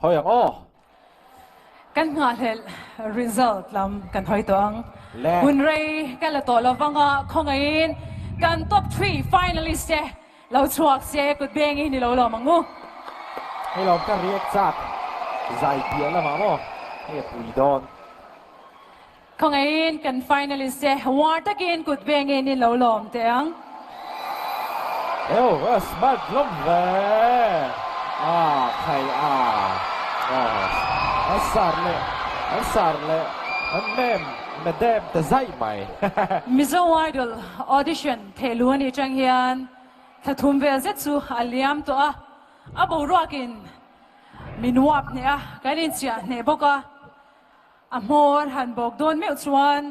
Hawi ang aw. Kan nghahhlelh result lam kan hawi tawh ang. Le. Hun rei ka la tawh lo vanga khawngaihin kan top three finalist te lo chhuak se kut beng i ni lo lawm ang u. Hei lawm ka react chak zai piah lamah maw hei a pui dawn. Khawngaihin kan finalist te war takin kut bengin in lo lawm teh ang. Eo a smart hlawm ve a khai a aw an sar leh an sar leh an mem madam ta zai mai. Mizo Idol audition thehlu a nih tang hian thla thum vel zet chu a liam tawh a, a boruakin min uap hneh a, kan inchiah hneh bawk a. A hmawr han bawk dawn meuh chuan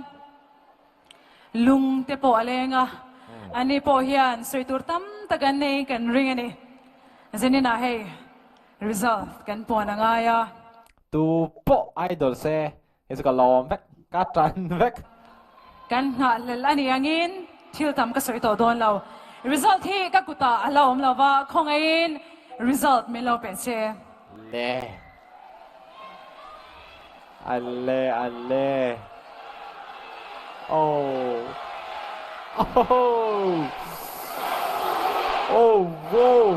lung te pawh a leng a, ani pawh hian sawi tur tam tak an nei kan ring a ni. Zeninah hei result kan puan a ngai a. Tu pawh idol se hei chu ka lawm vek, ka tan vek. Kan nghahhlelh a nih angin thil tam ka sawi tawh dawn lo. Result hi ka kutah a la awm lo va, khawngaihin result min lo pe che. Le. Alle alle. Oh. Oh. Oh wow.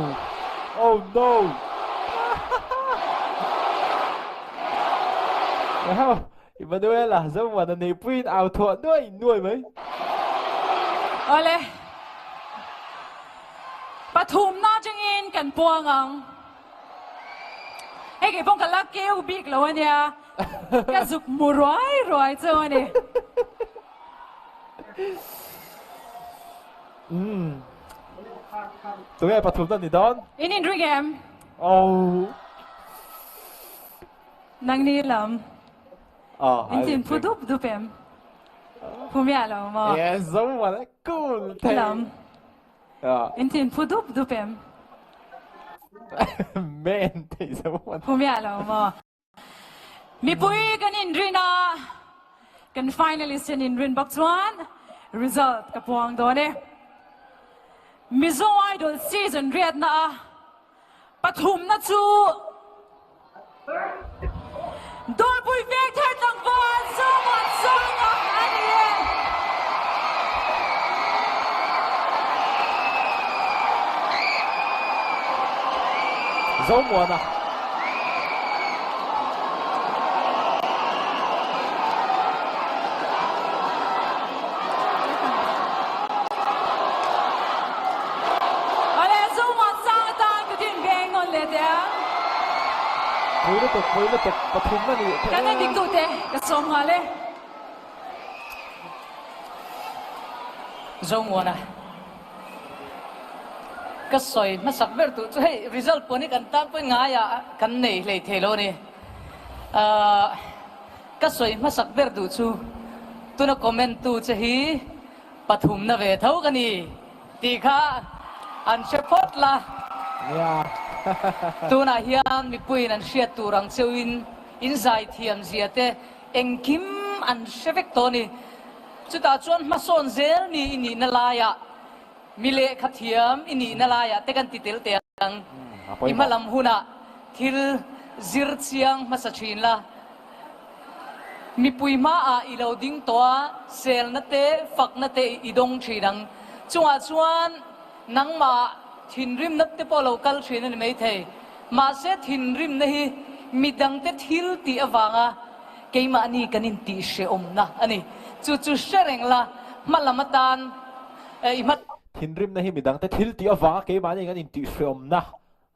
Oh no. Wow. Emmanuela Zomuana neipuiin au thuah nuai nuai mai. Awle. Pathumna atangin kan puang ang. Hei kei pawh ka la keu bik lo ania, ka zuk hmu ruai ruai chu a ni. Umm. Tunge pathumna ni dawn? In inring em? Oh. Nangni lam. Oh, In tin phu dup dup em? Phu miah lo maw? Yes, Zomuana cool thei. Lam. In thin phu dup dup em? Men thei zo man. Phu miah lo maw? Mipui kan inrin a, kan finalist an inrin bawk chuan result ka puang dawn e. Mizo Idol season riatna a Pathumna chu Dawrpui veng thar tlangval Zomuan Sanga a ni e. Zomuana. Awle Zomuan sang atan ka din veng nawn leh teh ang. Pui lutuk, pui lutuk, pathum a nih theih Kan en dik tute ka sawm nghal e. Zomuana ka sawi hmasak ber tur chu hei result pawh hi kan tan pawhin ngaiah kan nei hlei thei lo a ni. Ahh. Ka sawi hmasak ber duh chu tuna comment tu che hi pathumna ve tho ka ni tih kha an hre phawt la. Tunah hian mipuiin an hriat tur ang cheuhin in zaithiam zia te engkim an hre vek tawh a ni. Chutah chuan hmasawn zel ni i nihna laiah mi lehkha thiam i nihna laiah te kan ti tel teh ang. I hmalam hunah thil zir chiang hmasa thin la. Mipui hmaah i lo ding tawh a, selna te, fakna te i dawng thin ang. Chungah chuan nangmah thinrimna te pawh lo kal thin a ni maithei. Mahse thinrimna hi midangte thil tih avanga keimahni kan intihhrehawmna a ni. Chu chu hre reng la, hmalam atan i hma. Thinrimna hi midangte thil tih avanga keimahni kan intihhrehawmna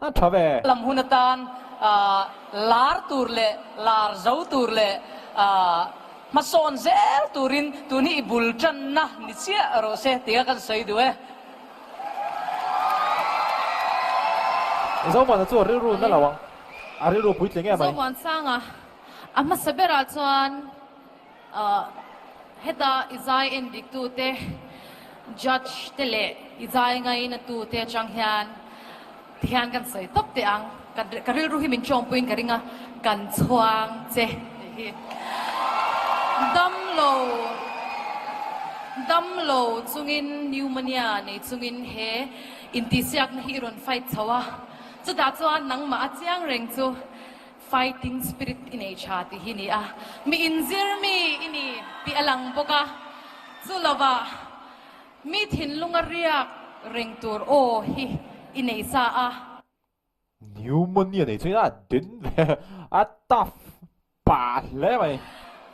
a tha ve. Lam hun atan lar tur leh lar zo tur leh hmasawn zel turin tun hi i bul tanna ni chiah rawh se tia kan sawi duh e. Zomuana chu a rilru na lo ang, a rilru puitling em mai. Zomuansanga a hmasa berah chuan Heta i zai en dik tute, judge te leh i zai ngaina tute atang hian tihian kan sawi tawp teh ang. Ka rilru hi min tawngpuiin ka ring a, kan chhuang che tih hi. Damlo, damlo chungin pneumonia nei chungin he intihsiakna hi i rawn fight chho a, chutah chuan nangmah a chiang reng chu. Fighting spirit i nei tha tih hi ni a, mi inzir mi i ni tih a lang bawk a, chu lovah mi thinlunga riak reng tur aw hi i nei sa a. Pneumonia nei chuan a din ve a tough pah hle mai.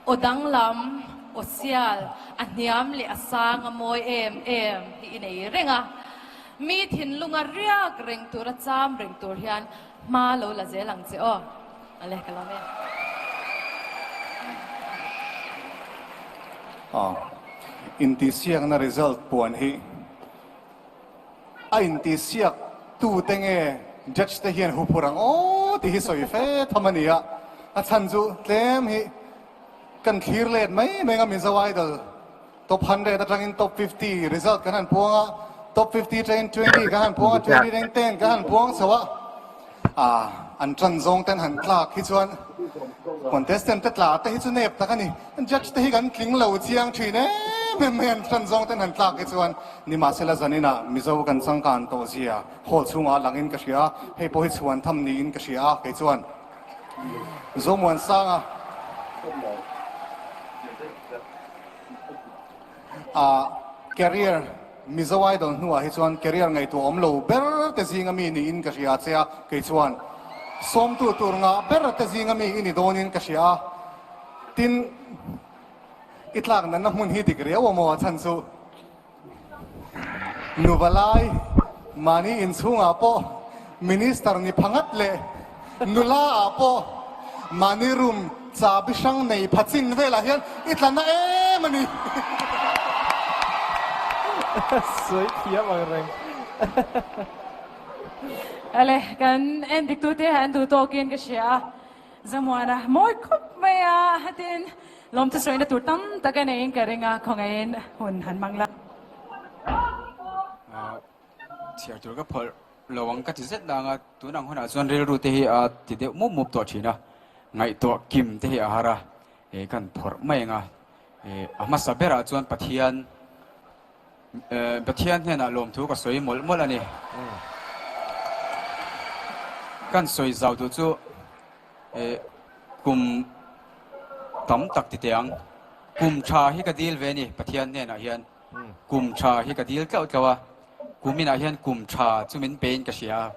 Aw danglam, aw sial, a hniam leh a sang a mawi em em hi i nei reng a, mi thinlunga riak reng tur a cham reng tur hian Hma lo la zel ang che aw. Ale ka lawm e. Aw. Intihsiakna result puan hi a intihsiak tute nge judge te hian huphurh ang aw tih hi sawi fe tham a ni a, a chhan chu tlem hi kan thlir let mai mai ang a Mizo Idol Top hundred atangin top 50 result kan han puang a, top 50 atangin 20 kan han puang a, 20 atangin 10 kan han puang chho a. Ah, an tan zawng ten han tlak hi chuan contestant te tla te hi chu nep tak a ni. Judge te hi kan tling lo chiang thin em em mai an tan zawng ten han tlak hi chuan nimahsela zaninah Mizo kan changkan tawh zia hall chhungah langin ka hria a, hei pawh hi chhuan tham niin ka hria a kei chuan. Zomuansanga. A career Mizo Idol hnuah hi chuan career ngaihtuah awm lo ber te zinga mi niin ka hria che a, kei chuan sawmtu tur ngah ber te zinga mi i ni dawnin ka hria a, tin i tlak natna hmun hi dik riau awm aw a chhan chu Nuva lai mahni inchhungah pawh Minister ni pha ngat leh nula ah pawh mahni room chabi hrang nei pha chin velah hian i tla na em a ni. Sawi thiam ang reng. Ale, kan en dik tute an duh tawkin ka hria a. Zamuana mawi khawp mai a, hatin lawmthu sawina tur tam tak a neiin ka ring a, khawngaihin hun han hmang la. Chhiar tur ka phawlh lo ang ka ti zet nang a, tun ang hunah chuan rilru te hi a ti deuh mup mup tawh thin a, ngaihtuah kim te hi a har a, eh kan phawrh mai ang a, eh a hmasa berah chuan Pathian eh Pathian hnenah lawmthu ka sawi mawlh mawlh a ni. Kan sawi zau duh chu eh kum tam tak ti teh ang, kum tha hi ka dil ve a ni Pathian hnenah hian. Kum tha hi ka dil tlauh tlauh a, kum inah hian kum tha chu min pein ka hria a,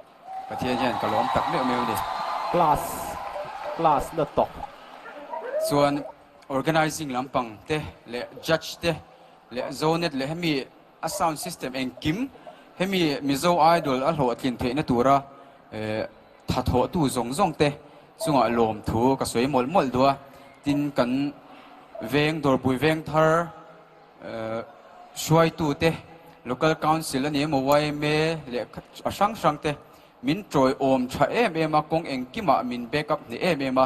Pathian hian ka lawm tak meuh meuh a ni. Class class na tawk. Chuan organizing lampang te leh judge te leh Zonet leh hemi a sound system engkim hemi Mizo Idol a hlawhtlin theihna tura thathawhtu zawng zawng te chungah lawmthu ka sawi mawlh mawlh duh a, tin kan veng Dawrpui Vengthar Hruaitute, Local Council a ni emaw yma leh a hrang hrang te min tawiawm tha em em a, kawng engkimah min back up hneh em em a,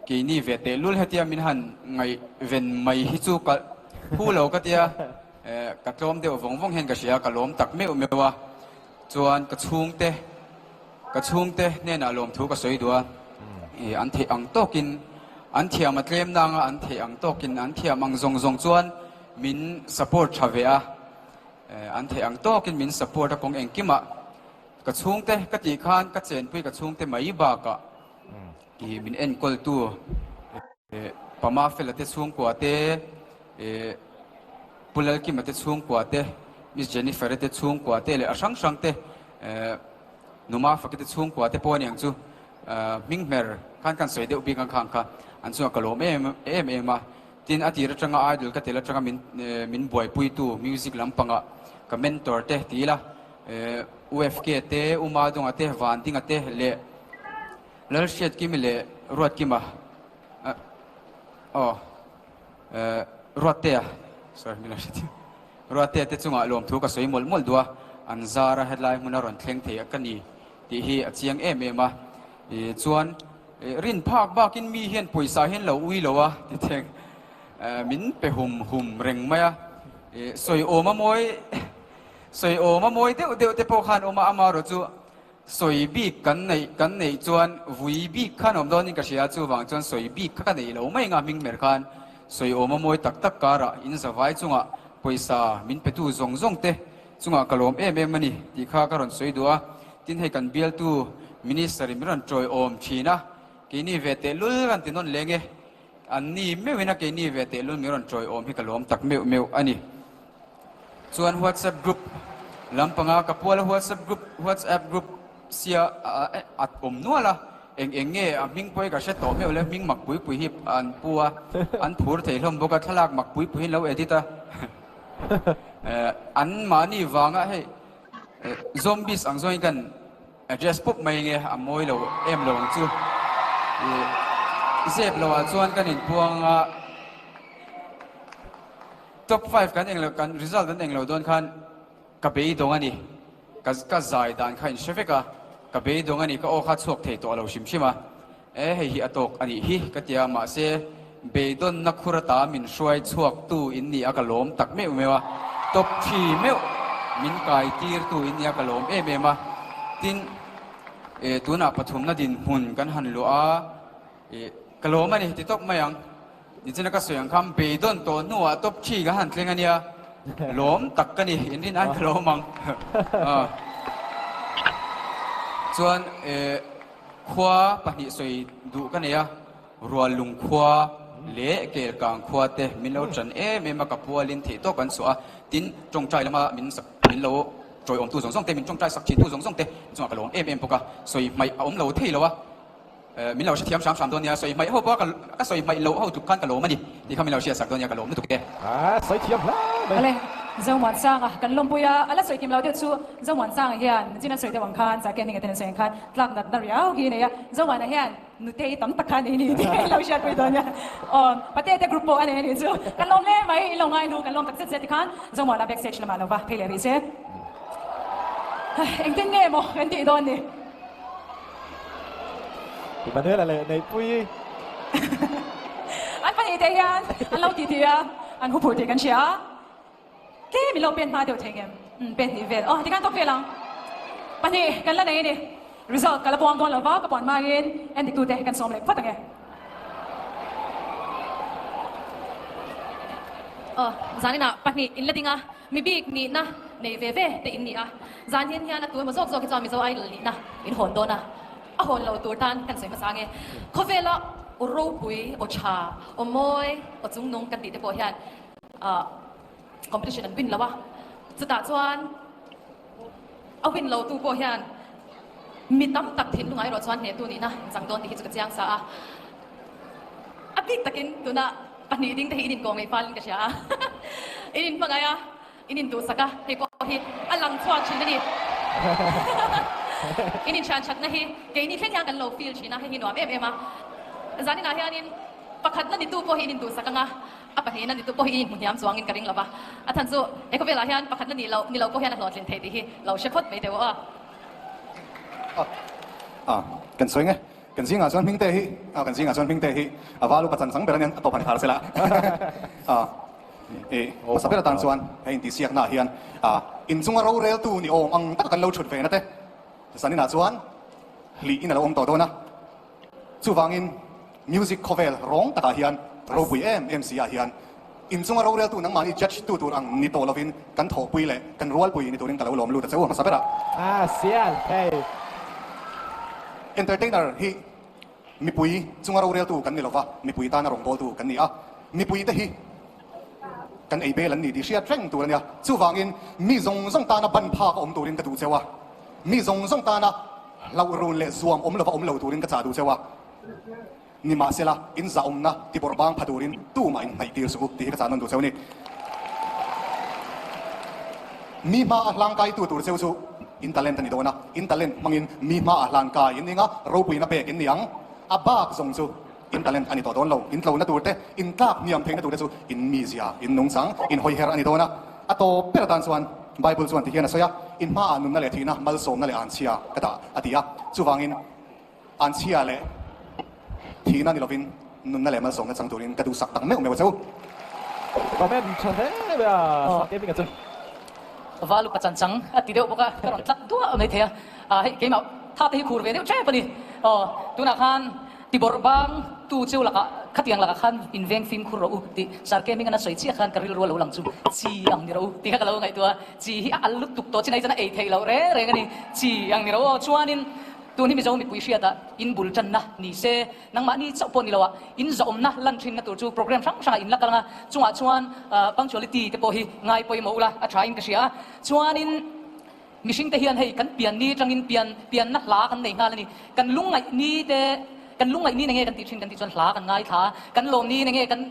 keini ve tehlul hetia min han ngaihven mai hi chu ka phu lo ka tia, ka tlawm deuh vawng vawng hian ka hria, ka lawm tak meuh meuh a, chuan ka chhungte, Ka chhungte hnenah lawmthu ka sawi duh a, an theih ang tawkin an thiam a tlem nanga an theih ang tawkin an thiam ang zawng zawng chuan min support tha ve a, an theih ang tawkin min support a kawng engkimah ka chhungte ka tih khan ka chenpui ka chhungte mai bakah min enkawltu Pama Fela te chhungkua te, Pu Lalkima te chhungkua te, Miss Jennifer-i te chhungkua te leh a hrang hrang te Numa Faki te chhungkua te pawh a ni ang chu hming hmer khan kan sawi deuh bik ang khang kha an chungah ka lawm em em em a. Tin a tir atanga idol ka tel atanga min min buaipuitu music lampangah ka mentor te ti ila UFK te, U Madunga te, Vandinga te leh Lalhriatkimi leh Ruatkima aw Ruattea sorry min lo hrethiam Ruattea te chungah lawmthu ka sawi mawlh mawlh duh a, an zar a hetlai hmun a rawn thleng thei a ka ni tih hi a chiang em em a, chuan rin phak bakin mi hian pawisa hian lo ui lo a ti theng min pe hum hum reng mai a, sawi awm a mawi sawi awm a mawi deuh deuh te pawh khan awm a, amaherawh chu Sawi bik kan neih kan neih chuan vui bik khan awm dawnin ka hria, chuvang chuan sawi bik kha ka neih lo mai nga hming mer khan sawi awm a mawi tak tak karah in zavai chungah pawisa min petu zawng zawng te chungah ka lawm em em a ni tih kha ka rawn sawi duh a, tin hei kan bialtu Minister in min rawn tawiawm thin a. Keini ve tehlul kan ti nawn leng e. An ni meuhin a keini ve tehlul min rawn tawiawm hi ka lawm tak meuh meuh a ni. Chuan WhatsApp group lampanga ka puala WhatsApp group WhatsApp group sia a awm nual a, eng eng nge a hming pawh hi ka hre tawh meuh le, hming mak pui pui hi an pu a, an phur thei hlawm bawk a, thlalak mak pui pui hi an lo edit a, an mahni vanga hei zombies ang zawngin kan Address pawp mai nge a mawi lo em lo ang chu. Ih zep lo ah chuan kan inpuang a, top five kan englo kan result an englo dawn khan ka beidawng a ni. Ka ka zai dan kha in hre vek a, ka beidawng a ni ka aw kha chhuak thei tawh lo hrim hrim a. E hei hi a tawk a nih hi ka ti a, mahse beidawnna khur ata min hruai chhuak tu in ni a ka lawm tak meuh meuh a, top three meuh min kai tir tu in ni a ka lawm em em a, tin e tunah pathumna dinhmun kan han luah a, e ka lawm a ni ti tawp mai ang, nichina ka sawi ang khan beidawn tawh hnuah top three kan han thleng a nia, lawm tak ka ni, inrin ai ka lawm ang chuan e. Khua pahnih sawi duh ka nei a, Ruallung khua leh Kelkang khua te min lo ṭan em em a, ka pualin theih tawk an chhuah a, tin ṭawngṭai lama min sak min lo ṭawiawmtu zawng zawng te, min ṭawngṭai sak ṭhintu zawng zawng te chungah ka lawm em em bawk a, sawi hmaih a awm lo thei lo a, min lo hrethiam hram hram dawn nia, sawi hmaih ho pawh ka sawi hmaih loh ho tluk khan ka lawm a ni tih kha min lo hriatsak dawn nia, ka lawm lutuk e. A sawi thiam hle mai. Awle, Zomuansanga kan lawmpui a, a la sawi kim lo deuh chu Zomuansanga hian chin an sawi deuh ang khan, Zakia hming aten an sawi ang khan tlak natna riau hi a nei a, Zomuana hian nutei tam tak kha a nei ni tih ka lo hriatpui dawn nia. Aw, Pate te group pawh a nei a nih chu. Kan lawm hle mai, in lo ngai hnu kan lawm tak zet zet tikhan Zomuana backstage lamah lo va phei leh rih se. Engtin nge maw kan tih dawn ni? Emmanuel-a leh Neihpuii. An pahnihte hian an lo titi a, an huphurh tih kan hria a. Tlem i lo pen hma deuh thei ngem? Umm pen hnih vel. Aw tikhan tawk vel ang. Pahnih kan la nei a ni. Result ka la puang dawn lo va, ka puan hmain endiktute kan sawm leh phawt ang e. Aw zaninah pahnih in la ding a, mi bik nihna nei ve ve te in ni a. Zan hin hian a tu emaw zawk zawk hi chuan Mizo Idol nihna in hawn dawn a, a hawn lo tur tan kan sawi hmasa nge. Khawvela aw ropui, aw tha, aw mawi, aw chungnung kan tih te pawh hian ah competition an win lo a, chutah chuan a win lo tu pawh hian mi tam tak thinlungah erawh chuan hnehtu nihna chang dawn tih hi chu ka chiang sa a, a bik takin tuna pahnih ding te hi in inkawh ngei falin ka hria a, in inhmangaih a, in induhsak a, hei pawh hi a lang chhuak thin a ni. In inthian thatna hi keini thleng hian kan lo feel thin a, hei hi nuam em em a, zaninah hianin pakhatna nitu pawh hi in induhsak ang a, A pahnihna ni tu pawh hi i inhmu hniam chuangin ka ring lo va, a chhan chu he khawvelah hian pakhatna nih loh ni lo pawh hian a hlawhtlin theih tih hi lo hre phawt mai teh u aw. A, kan sawi nge, kan zingah chuan Hmingte hi, a, kan zingah chuan Hmingte hi a val upa chan chang ber aniang a tawp han khar sela. A, i hmasa ber atan chuan he intihsiaknaah hian a, inchunga roreltu ni awm ang taka kan lo chhut ve na te zaninah chuan hlih in a lo awm tawh dawn a. Chuvangin music khawvel rawng takah hian ropui em em si ah hian inchunga roreltu nangmahni judge tu tur ang ni tawh lovin kan thawhpui leh kan rualpui ni turin ka lo lawm lut a che u hmasa berah. Ah sial hei. Entertainer hi mipui chunga roreltu kan ni lova, mipui tana rawngbawltu kan ni a, mipui te hi kan ei bel an ni tih hriat reng tur a nia. Chuvangin mi zawng zawng tana ban phak a awm turin ka duh cheu a, mi zawng zawng tana Hlauh run leh zuam awm lova awm lo turin ka chah duh cheu a, nimahsela in zahawmna tibawrh bang pha turin tumah in hnaih tir suh u tih hi ka chah nawn duh cheu a ni. Mi hma a hlangkaitu tur cheu chu in talent a ni dawn a, in talent hmangin mi hma a hlangkai in ning a, ropuina pek in ni ang. A bak zawng chu in talent a ni tawh dawn lo, in tlona tur te, in tlak hniam theihna tur te chu in mizia, in nungchang, in hawiher a ni dawn a. A tawp ber atan chuan Bible chuan ti hian a sawi a, In hmaah nunna leh thihna, malsawmna leh anchhia ka dah a ti a. Chuvangin anchhia leh thihna ni lovin nunna leh malsawmna chang turin ka duhsak tak meuh meuh a che u. Comment tha hle mai a, Sangte Hminga chu. Valu pa chanchang a ti deuh bawk a, ka rawn tlak duah mai thei a. Hei keimah tha te hi khur ve deuh tep a ni. Aw, tunah khan Tibawrh bang tu cheu lakah khatiang lakah khan inveng fimkhur rawh u tih Sarke hming an a sawi chiah khan ka rilru a lo lang chu chi ang ni rawh u tih kha ka lo ngaihtuah a, chi hi a al lutuk tawh chin ai chuan a ei theih loh reng reng a ni, chi ang ni rawh u aw chuanin. Tun hi Mizo mipui hriatah in bul tanna ni se, nangmahni chauh pawh ni loah in zahawmna lan thinna tur chu programme hrang hrangah in la kal ang a, chungah chuan punctuality te pawh hi ngai pawimawh ula a tha in ka hria a. Chuanin mihring te hian hei kan pian ni atangin pian pianna hla kan nei nghal a ni. Kan lungngaih ni te kan lungngaih ni nge kan tih thin kan tih chuan hla kan ngaithla a, kan lawm ni nge kan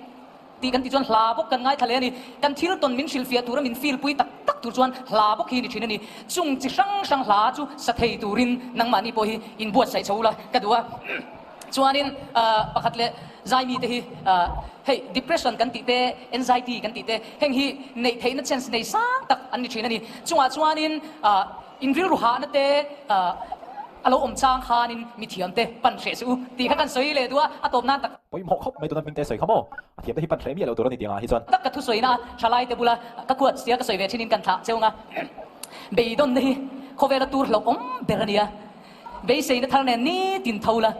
Tih kan tih chuan hla bawk kan ngaithla leh a ni. Kan thil tawn min hrilhfiah tura min feel pui tak tak tur chuan hla bawk hi a ni thin a ni. Chung chi hrang hrang hla chu sa thei turin nangmahni pawh hi inbuatsaih chho ula ka duh a. Chuanin pakhat leh zaimi te hi hei depression kan tih te, anxiety kan tih te heng hi neih theihna chance nei sang tak an ni thin a ni. Chungah chuanin In rilru hahna te a lo awm chang khanin mi thiam te pan hreh suh u tih kha kan sawi leh duh a, a tawp nan tak. Pawimawh khawp mai tuna hming te sawi kha maw? A thiam te hi pan hreh miah lo tur a ni tih angah hi chuan. Tak ka thusawi na a thalai te bula ka kuat sia ka sawi ve thinin kan thlah cheu anga beidawnna hi khawvela tur hlauh awm ber a nia. Beiseina thar nen nitin tho la,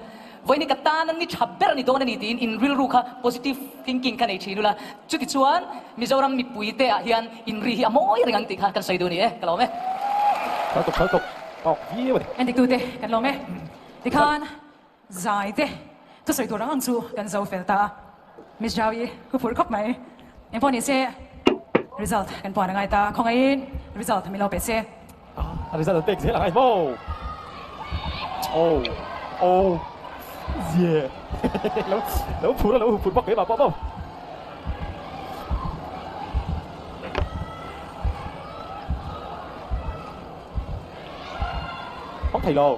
vawiin ka tan a ni tha ber a ni dawn a ni tiin in rilru kha positive thinking kha nei thin ula, chuti chuan Mizoram mipui te ah hian in ri hi a mawi reng ang tih kha kan sawi duh a ni e, ka lawm e. Thal tuk thal tuk tawk viau a ni. Endik tute kan lawm e. Tikhan zai te thusawi tur ang ang chu kan zo fel ta a. Miss Jaui ku phurh khawp mai. Engpawh ni se result kan puan a ngai ta. Khawngaihin result min lo pe se. A result an pek zel ang ai maw? Oh oh yeah lo lo phur a lo phur bawk hle mah pawh maw. Awm thei lo.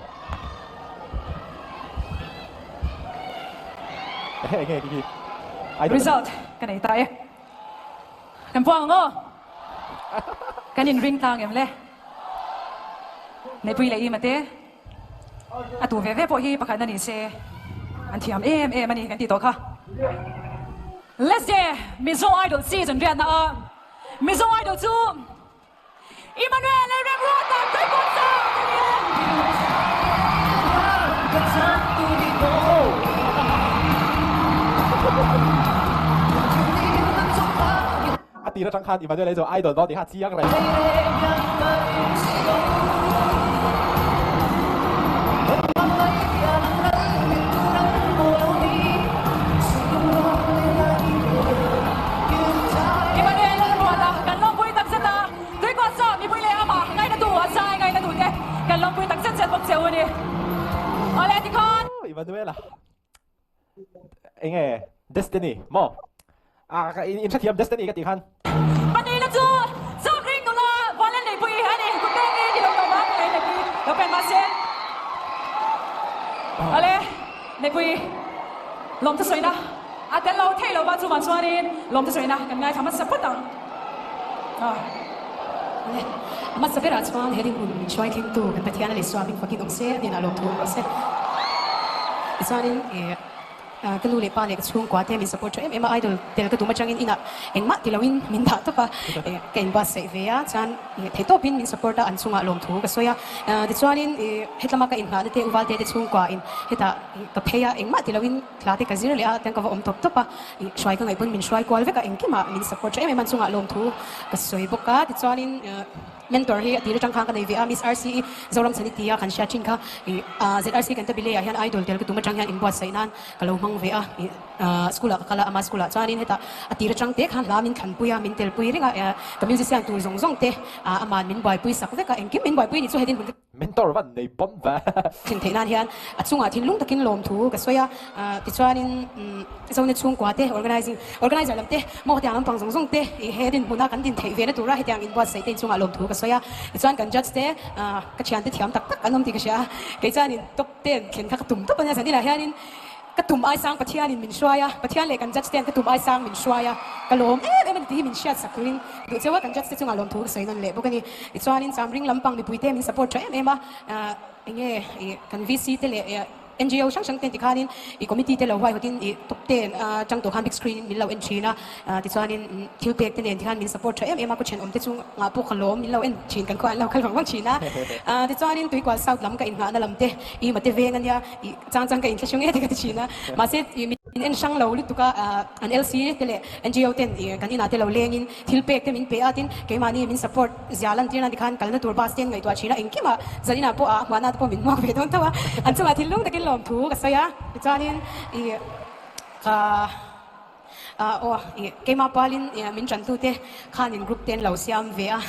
Result ka nei ta e. Kan puang ang aw. Kan in ring tlang em le. Neipui leh Ima te a tu ve ve pawh hi pakhat na ni se an thiam em em a ni kan tih tawh kha. Let's de Mizo Idol season riatna a Mizo Idol chu Immanuel Lalremruata Tuipawt Sound a ni e. A tir atang khan Immanuel hi chu idol dawn tih kha a chiang reng. Immanuel Lalremruata kan lawmpui takzet a. Tuikawt saw mipui leh amah ngaina tu a zai ngaina tu te kan lawmpui tak zet zet bawk che u a ni. Awle tikhawn. Emmanuela enge destiny maw ah ka in hrethiam destiny ka tih khan. Panina chu chak ring nula Valen Leipui a ni kum pek i ti lo tawh mah ka ngaih Leipui lo pen mahse Awle Leipui lawmthu sawina a tel lo thei lo va chuvang chuanin lawmthu sawina kan ngaithla hmasa phawt ang. Hmasa berah chuan he dinhmun min hruai thlengtu kan Pathian a leh Suamin fakin awm se a hnenah lawmthu awm rawh se. Tichuanin ka nu leh pa leh ka chhungkua te min support tha em em a, idol tel ka tum atangin inah engmah ti loin min dah tawp a, ka inbuatsaih ve a, chuan theihtawpin min support a, an chungah lawmthu ka sawi a. Tichuanin hetlama ka inhnahna te Uvalte te chhungkua in hetah ka phei a, engmah ti loin Hla te ka zir leh a, tiang ka va awm tawp tawp a, hruai ka ngaih pawn min hruai kual vek a, engkimah min support tha em em a, an chungah lawmthu ka sawi bawk a, tichuanin mentor hi a tir atang khan ka nei ve a, Miss RC Zoram Chhani tia kan hriat thin kha, ZRC kan tabile ah hian idol tel ka tum atang hian inbuatsaih nan ka lo hmang ve a, school ah ka kal a, ama school ah chuanin hetah a tir atang te khan hla min thlanpui a, min telpui reng a, ka musician tur zawng zawng te aman min buaipui sak vek a, engkim min buaipui ni chu hetin hun Mentor van nei pawn ve. Thlen theih nan hian a chungah thinlung takin lawmthu ka sawi a, tichuanin Zone chhungkua te, organizing organizer lam te, maw hetiang lampang zawng zawng te i he dinhmuna kan din theih ve na tura hetiang inbuatsaih te inchungah lawmthu ka sawi a, tichuan kan judge te ka thiante thiam tak tak an awm tih ka hria a, kei chuanin top ten thlen kha ka tum tawp a nia, zaninah hianin Ka tum aisang Pathianin min hruai a, Pathian leh kan judge ten ka tum aisang min hruai a, ka lawm em em a ni tih hi min hriatsak turin duh cheu a, kan judge te chungah lawmthu ka sawi nawn leh bawk a ni. Tichuanin Chamring lampang mipuite min support tha em em a, enge kan VC te leh NGO hrang hrang ten tikhanin i committee te lo huaihawtin i top ten atang tawh khan big screen in min lo en thin a, tichuanin thil pek te nen tikhan min support tha em em a, ka thenawm te chungah pawh ka lawm min lo en thin kan khuaah an lo kal vang vang thin a, tichuanin Tuikual South lam ka inngahna lam te i mate veng a nia. I chang chang ka inthlahrung e ti ka ti thin a, mahse i min. Min en hrang lo lutuk a, an LC te leh NGO ten kan inah te lo lengin thil pek te min pe a, tin keimahni min support zia lantir nan tikhan kalna tur bus te an ngaihtuah thin a, engkimah zan inah pawh a hmuahna te pawh min hmuak ve dawn tho a, an chungah thinlung takin lawmthu ka sawi a, tichuanin ih ka. Aw, keimah palin min tantute khanin group te an lo siam ve a,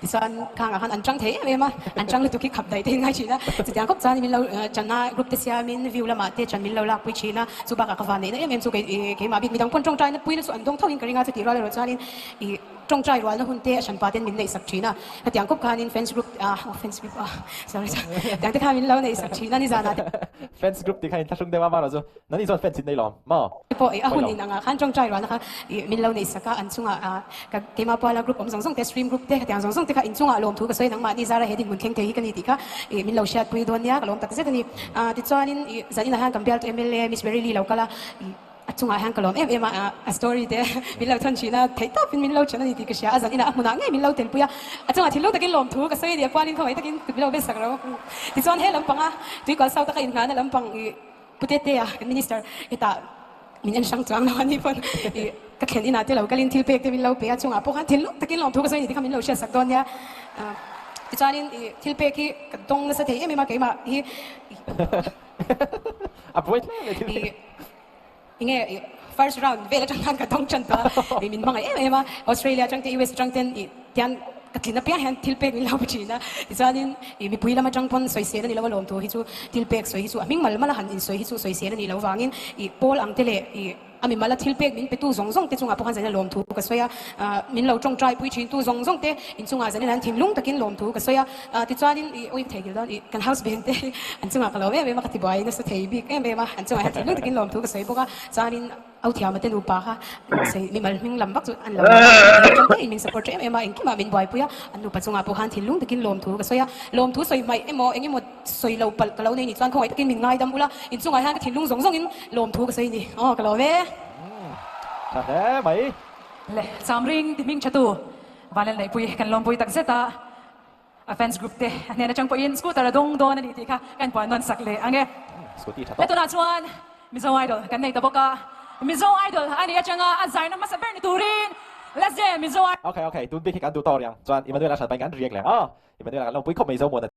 tichuan khangah khan an tang thei em em a, an tang lutuk hi khap daih te in ngai thin a, chutiang khawp chuan min lo chan a, group te siamin view lamah te chan min lo lakpui thin a, chu bakah ka van neihna em em chu keimah bik midang pawn tawngtaina puina chu an dawng tho in ka ring a, chutih rual erawh chuanin ih tawngtai rualna hun te a hranpa ten min neihsak thin a, hetiang khawp khanin fans group ah fans group ah sorry sorry tiang te khan min lo neihsak thin a nizanah te. Fans group tih kha inthlahrung deuh a mah erawh chu nani chuan fans in nei lo maw? Pawh i a hun in angah khan tawngtai rualna kha i min lo neihsak a, an chungah ka keimah puala group awm zawng zawng te stream group te hetiang zawng zawng te kha in chungah lawmthu ka sawi nangmahni zara he dinhmun thleng thei hi ka ni tih kha i min lo hriatpui dawn nia ka lawm tak zet a ni. Tichuanin i zaninah hian kan bialtu mla Miss Mary Lee lo kal a, i a chungah hian ka lawm em em a, a story te min lo thawn thin a, theih tawpin min lo then a ni tih ka hria a, zaninah a hmunah ngei min lo telpui a, a chungah thinlung takin lawmthu ka sawi a ni a pualin khawngaih takin min lo besak ro. Tichuan he lampanga tuikual south a ka inngahna lampang i Pu Tetea, kan Minister, hetah min en hrang chuang lo a ni pawn i ka thlen inah te lo kalin thil pek te min lo pe a, chungah pawh khan thinlung takin lawmthu ka sawi a ni tih kha min lo hriatsak dawn nia. Tichuanin i thil pek hi ka dawng nasa thei em em a, keimah hi A buai hle mai thil pek. I nge i first round vel atang khan ka dawng tan tawh a, i min hmangaih em em a, Australia atang te US atang ten i tian ka tlin apiang hian thil pek min lo pe thin a, tichuanin i mipui lam atang pawn sawisel a ni lo a lawmthu hi chu thil pek sawi hi chu a hming mal mal a han insawi hi chu sawisel a nih loh vangin i pawl ang te leh i a mimal a thil pek min petu zawng zawng te chungah pawh khan zanin a lawmthu ka sawi a, min lo tawngtai pui thin tu zawng zawng te inchungah zanin an thinlung takin lawmthu ka sawi a, tichuanin i ui thei dawn i kan house band te hi an chungah ka lawm em em a ka tibuai nasa thei bik em em a an chungah hian thinlung takin lawmthu ka sawi bawk a chuanin Authiama te nupa kha sawi mimal hming lam vak chu an lo lawm a min support em em a engkimah min buaipui a an nupa chungah pawh khan thinlung takin lawmthu ka sawi a lawmthu sawi hmaih emaw eng emaw sawi lo palh ka lo nei ni chuan khawngaih takin min ngaidam ula inchungah hian ka thinlung zawng zawngin lawmthu ka sawi ni aw ka lawm e. Tha hle mai. Le Chamring ti hming thatu Vanlalneihpui kan lawmpui tak zet a. A fans group te a hnen atang pawhin scooter a dawng dawn a ni tih kha kan puan nawn sak leh ang e. Scooty tha Le tawh. tunah chuan Mizo Idol kan nei ta bawk a, Mizo Idol a nih atanga a zaina hmasa ber ni turin Let's say Mizo Okay okay, tun bik hi kan duh tawh riang chuan Emmanuel a hran pahin kan riak leh ang aw. Emmanuel a kan lo pui khawp mai Zomuana.